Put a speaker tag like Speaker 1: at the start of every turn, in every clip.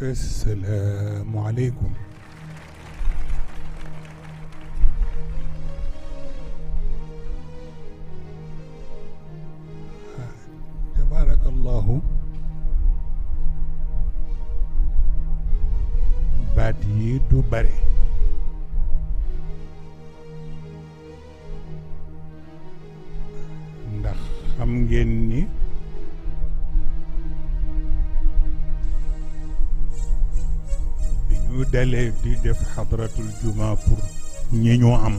Speaker 1: السلام عليكم. تبارك الله. baat yi du bare ndax xam ngeen ni bi ñu dalee di def xadratul juma pour ñi ñu am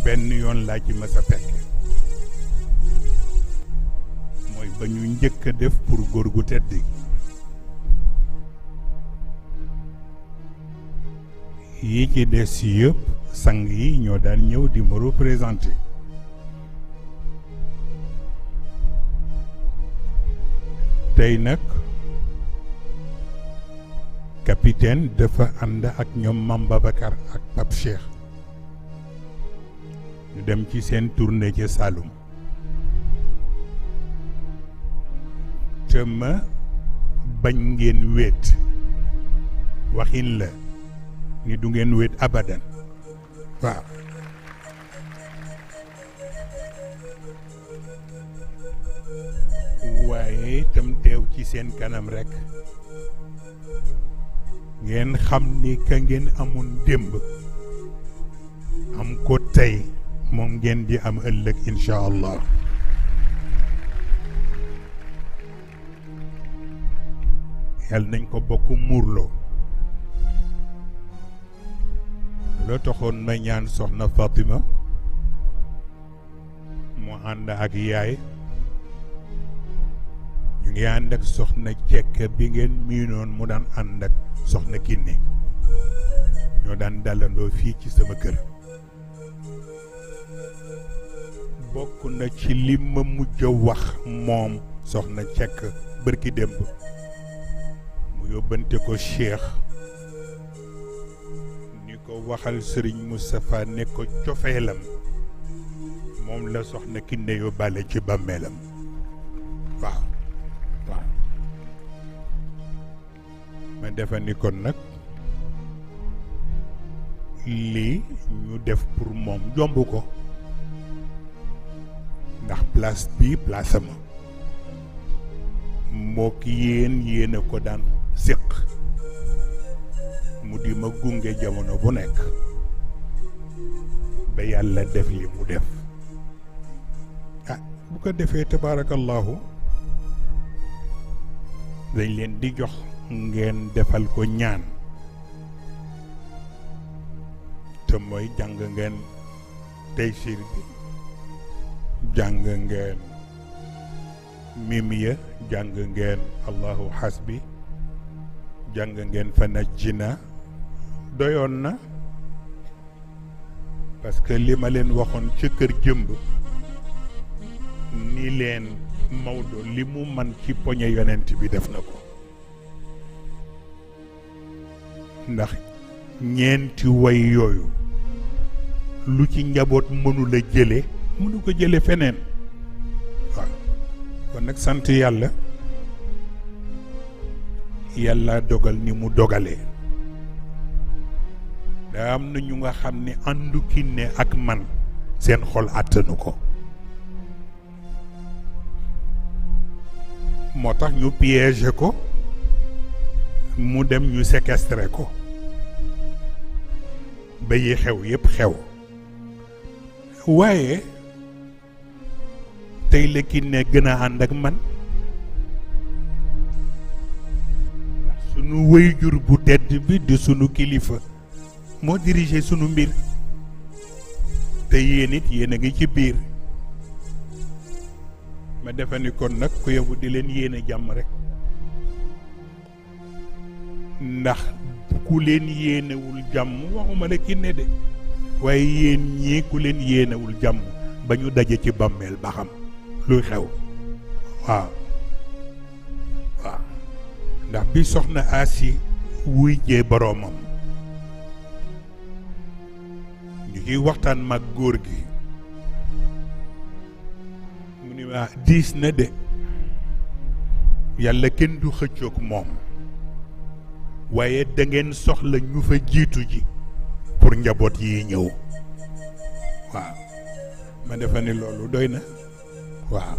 Speaker 1: benn yoon laa ci mës a fekke mooy ba ñu njëkk a def pour góor gu tedd gi yi ci des yëpp sang yi ñoo daan ñëw di ma représenté tey nag capitaine dafa ànd ak ñoom Mame Babacar ak Pape Cheikh ñu dem ci seen tournée ci Saloum te ma bañ ngeen wéet waxin la ni du ngeen wéet abadan waaw waaye itam teew ci seen kanam rekk ngeen xam ni ka ngeen amoon démb am ko tey moom ngeen di am ëllëg incha allah yàlla nañ ko bokk muurloo loo taxoon ma ñaan soxna Fatima mu ànd ak yaay ñu ngi ànd ak soxna Jekk bi ngeen miinoon mu daan ànd ak soxna Kiné ñoo daan dalandoo fii ci sama kër bokk na ci li ma mujj a wax moom soxna Jekk bërki démb mu yóbbante ko Cheikh ni ko waxal Serigne Moustapha ne ko cofeelam moom la soxna Kiné yóbbaale ci bàmmeelam waaw waaw ma defa ni kon nag lii ñu def pour moom jomb ko ndax place bi place ama moo ki yéen a ko daan séq mu di ma gunge jamono bu nekk ba yàlla def li mu def ah bu ko defee tabaarakallahu dañ leen di jox ngeen defal ko ñaan te mooy jàng ngeen Taysiir bi jàng ngeen Mimiya jàng ngeen Allahu Hasbi jàng ngeen Fanajjina doyoon na parce que li ma leen waxoon ci kër jëmb ni leen Maodo li mu man ci poñe yonent bi def na ko ndax ñeenti way yooyu lu ci njaboot mënula jële mënu ko jële feneen waaw kon nag sant yàlla yàlla dogal ni mu dogalee daa am na ñu nga xam ne àndu Kiné ak man seen xol àttanu ko moo tax ñu piégé ko mu dem ñu séquestré ko ba yi xew yépp xew waaye tey la Kiné gën a ànd ak man ndax sunu wéyjur bu tedd bi di sunu kilifa moo dirigé sunu mbir te yéen it yéen a ngi ci biir ma defe ni kon nag ku yebu di leen yéene jàmm rek ndax ku leen yéenewul jàmm waxuma la Kiné de waaye yéen ñii ku leen yéenewul jàmm ba ñu daje ci bàmmeel ba xam luy xew waaw waaw ndax bi soxna Asi wuy jee boroomam ñu ciy waxtaan mag góor gi mu ni ma diis na de yàlla kenn du xëccoog moom waaye da ngeen soxla ñu fa jiitu ji pour njaboot yi ñëw waaw ma defa ni loolu doy na waaw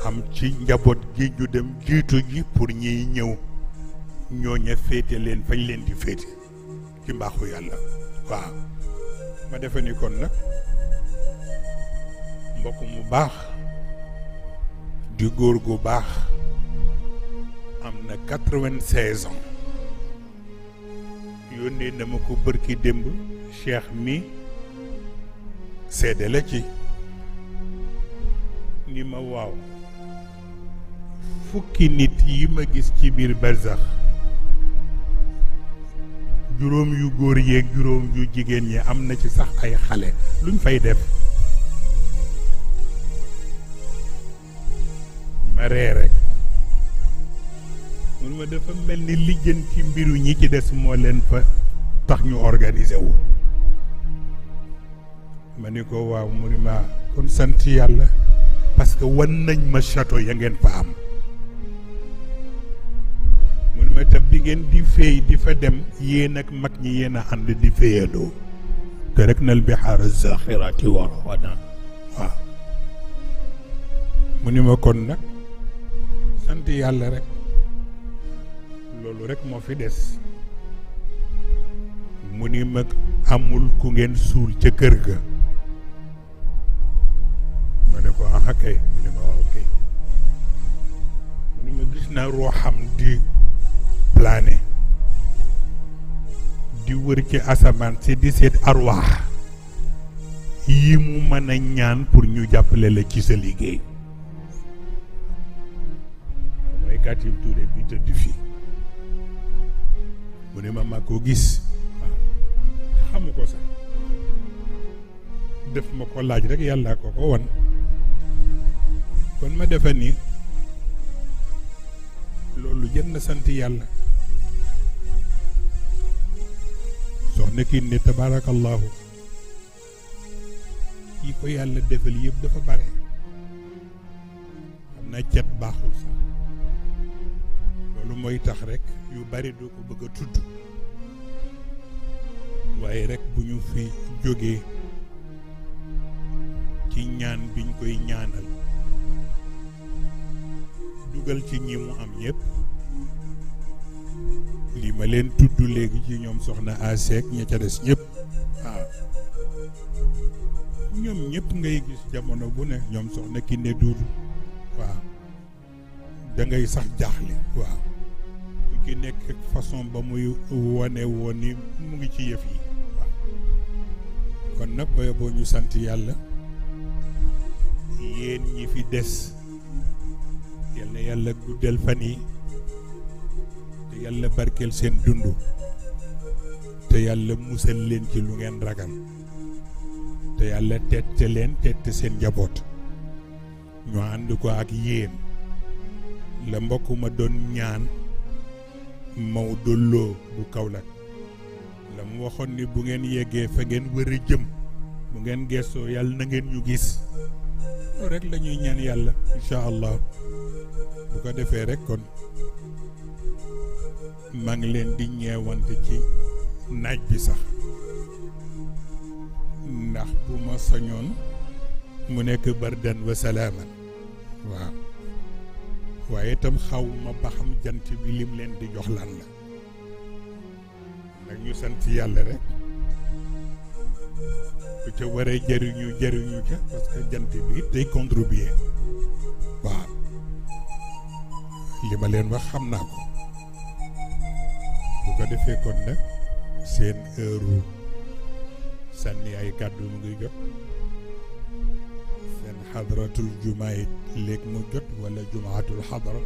Speaker 1: am ci njaboot gi ñu dem jiitu ji pour ñiy ñëw ñooña féete leen fañ leen di féete ci mbaaxu yàlla waaw ma defa ni kon nag mbokk mu baax di góor gu baax am na 96 ans yónnee na ma ko bërki démb cheikh mi seede la ci ni ma waaw fukki nit yi ma gis ci biir barzax juróom yu góor yeeg juróom yu jigéen ñi am na ci sax ay xale luñ fay def ma ree rek mun ma dafa mel ni lijjanti mbiru ñi ci des moo leen fa tax ñu organiser wu ma ni ko waaw mu ni ma kon sant yàlla parce que wan nañ ma château ya ngeen fa am mu ni ma tab di ngeen di féey di fa dem yéen ak mag ñi yéen a ànd di féeyandoo te rek nal bihaar zaxirati wa rawana waaw mu ni ma kon nag sant yàlla rek loolu rek moo fi des mu ni ma amul ku ngeen suul ca kër ga ma ne ko ah kay mu ni ma waaw kay mu ni ma gis naa ruuxam di plané di wër ci asamaan si di seet arwaax yi mu mën a ñaan pour ñu jàppale la ci sa liggéey mooy Katim Touré bi tëdd fii mu ne ma ko gis waaw xamu ko sax def ma ko laaj rek yàlla ko wan kon ma defa ni loolu jën na sant yàlla soxna kii ne tabarakallahu yi ko yàlla defal yëpp dafa bare xam naa cet baaxul sax loolu mooy tax rek yu bari doo ko bëgg a tudd waaye rek bu ñu fi jógee ci ñaan biñ koy ñaanal dugal ci ñi mu am yépp li ma leen tudd léegi ci ñoom soxna Asek ña ca des ñëpp waaw ñoom ñëpp ngay gis jamono bu ne ñoom soxna Kiné Duudu waaw da ngay sax jaaxle waaw ku ci nekk façon ba muy wane woon ni mu ngi ci yëf yi waaw kon nag ba boo ñu sant yàlla yéen ñi fi des yal na yàlla guddal fan yi te yàlla barkeel seen dund te yàlla musal leen ci lu ngeen ragal te yàlla tette leen tette seen njaboot ñu ànd ko ak yéen la mbokk ma doon ñaan Maodo Lo bu Kaolack la mu waxoon ni bu ngeen yeggee fa ngeen wër a jëm bu ngeen gestoo yàlla na ngeen ñu gis loolu rek la ñuy ñaan yàlla incha allah bu ko defee rek kon maa ngi leen di ñeewante ci naaj bi sax ndax bu ma sañoon mu nekk bardan wa salaaman waaw waaye itam xaw ma ba xam jant bi lim leen di jox lan la nag ñu sant yàlla rek ku ca waree jëriñu ca parce que jant bi day contribuer waaw li ma leen wax xam naa ko bu ko defee kon nag seen heure sànni ay kàddu mu ngi jot seen xadratul jumaa it léegi mu jot wala jumaatul xadra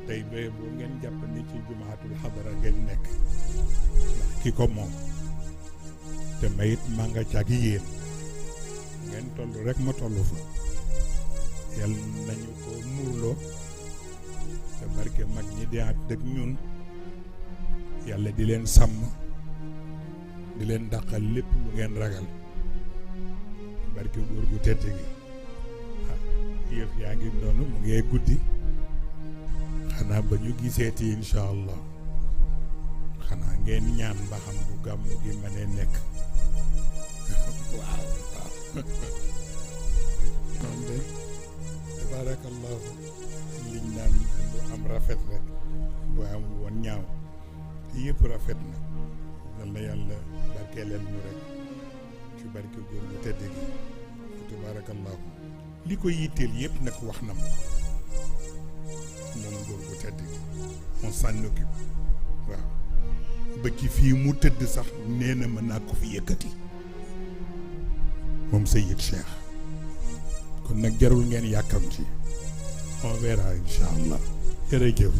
Speaker 1: tey ba bu ngeen jàpp ni ci jumaatul xadra ngeen nekk ndax ki ko moom te mayit maa nga càgg yéen ngeen toll rek ma toll fa yal nañu ko muurloo te barke mag ñi di ànd ak ñun yàlla di leen sàmm di leen dàqal lépp lu ngeen ragal barke góor gu tedd gi ah yëf yëf yaa ngi noonu mu ngee guddi xanaa ba ñu giseeti incha allah xanaa ngeen ñaan ba xam bu gàmmu gi mënee nekk waaw waaw moom de tabaarakallahu liñ naan lu am rafet rek bu amul woon ñaaw yëpp rafet na dal na yàlla barkeeleel ñu rek ci barke góor gu tedd gi tabaarakallahu li ko yitteel yëpp nag wax na ma moom góor gu tedd gi on s'en occupe waaw ba ci fii mu tëdd sax nee na mën naa ko fi yëkkati moom Seyid Cheikh kon nag jarul ngeen yàkkamti on verra incha allah jërëjëf